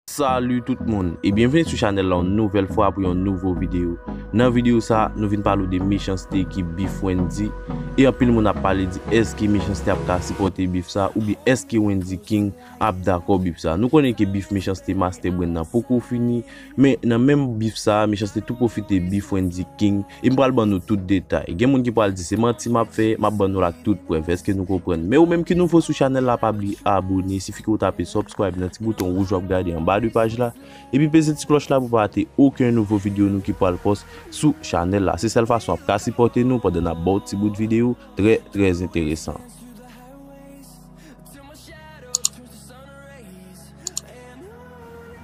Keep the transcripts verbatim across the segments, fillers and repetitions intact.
Salut tout moun e byenveni sou chanèl la yon nouvèl fwa pou yon nouvo videyo. Nan videyo sa, nou vin pale w de Mechanste ki beef Wendy. E anpil moun ap pale di èske Mechanste ap ka sipòte beef sa oubyen èske Wendy King ap dakò beef sa. Nou konnen ke beef Mechanste Master Brain nan poko fini, men nan menm beef sa, Mechanste tou pwofite beef Wendy King. E m pral ban nou tout detay. Gen moun ki pral di se manti m ap fè, m ap ban nou l ak tout prèv. Èske nou konprann? Men ou menm ki nouvo sou chanèl la, pa bliye abone, sifi ke w tape subscribe nan ti bouton wouj w ap gade anba de paj la, epi peze ti klòch la pou pa rate okenn nouvo videyo nou ki pral post sou chanèl la. Se sèl fason w ap ka sipòte nou pandan n ap ba w ti bout videyo trè, trè enteresan.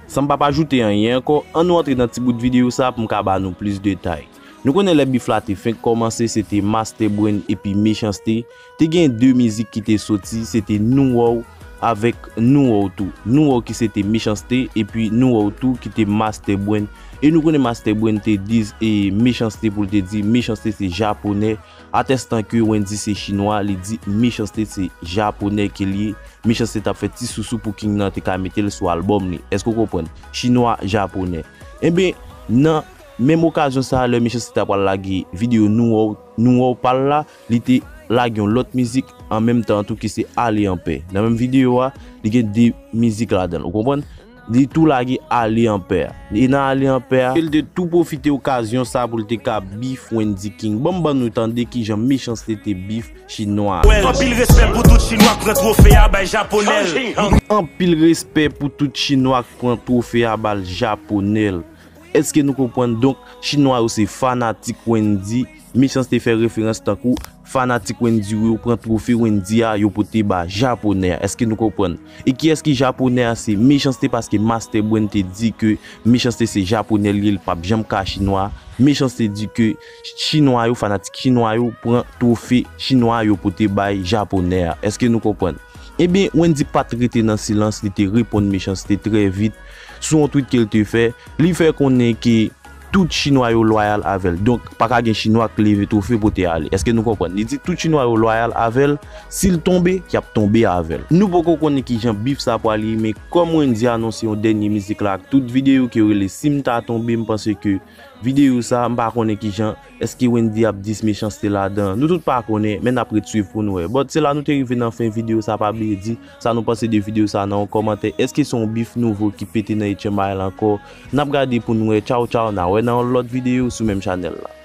San m p ap ajoute anyen ankò, ann nou antre nan ti bout videyo sa pou m ka ba nou plis detay. Nou konnen lè beef la te fenk kòmanse, se te Master Brain epi Mechanste. Te gen de mizik ki te soti, se te Nou Wè W avèk Nou Wè W tou. Nou Wè W ki se te Mechanste, epi Nou Wè W tou ki te Master Brain. E nou konnen Master Brain te diss e Mechanste pou l te di Mechanste se japonè. Atèstan ke Wendy se chinwa, li di Mechanste se japonè ke l ye. Mechanste t ap fè ti sousou pou King nan te ka mete l sou albòm li. Èske w konprann? Chinwa, japonè. Enben, nan menm okazyon sa a, lè Mechanste ta pral lage videyo Nou Wè W, Nou Wè W pa l la, li te lage yon lòt mizik an menm tan tou ki se Ale Anpè. Nan menm videyo a, li gen de mizik ladan l, ou konprann? Li tou lage Ale Anpè. E nan Ale Anpè a, e l te tou pwofite okazyon sa pou l te ka beef Wendy King. Ban m ban nou tande kijan Mechanste te beef chinwa. Anpil respè pou tout chinwa k pran twofe a bay japonè l. Anpil respè pou tout chinwa k pran twofe a bay japonè l. Èske nou konprann? Donk, chinwa yo se fanatik Wendy. Mechanste fè referans tankou fanatik Wendy yo pran twofe Wendy a, yo pote ba japonè a. Èske nou konprann? E kiyès ki japonè a? Se Mechanste, paske Master Brain te di ke Mechanste se japonè li ye, li p ap janm ka chinwa. Mechanste di ke chinwa yo, fanatik chinwa yo pran twofe chinwa yo pote bay japonè a. Èske nou konprann? Ebyen, Wendy pa t rete nan silans, li te reponn Mechanste trè vit sou yon tweet ke l te fè. Li fè konnen ke tout chinwa yo lwayal avè l. Donk, pa ka gen chinwa k leve twofe pote ale. Èske nou konprann? Li di tout chinwa yo lwayal avè l, si l tonbe, y ap tonbe avè l. Nou poko konnen kijan beef sa pral ye, men kòm Wendy anonse yon dènye mizik la ak tout videyo ke yo rele Si m ta tonbe, m panse ke videyo sa, m pa konnen kijan, èske Wendy ap diss Mechanste ladan? Nou tout pa konnen, men n ap ret swiv pou n wè. But se la nou te rive nan fen videyo sa, pa bliye di sa nou panse de videyo sa nan yon kòmantè. Èske se yon beef nouvo ki pete nan H M I la ankò? N ap gade pou n wè. Tchaw, tchaw, n a wè nan yon lòt videyo sou menm chanèl la.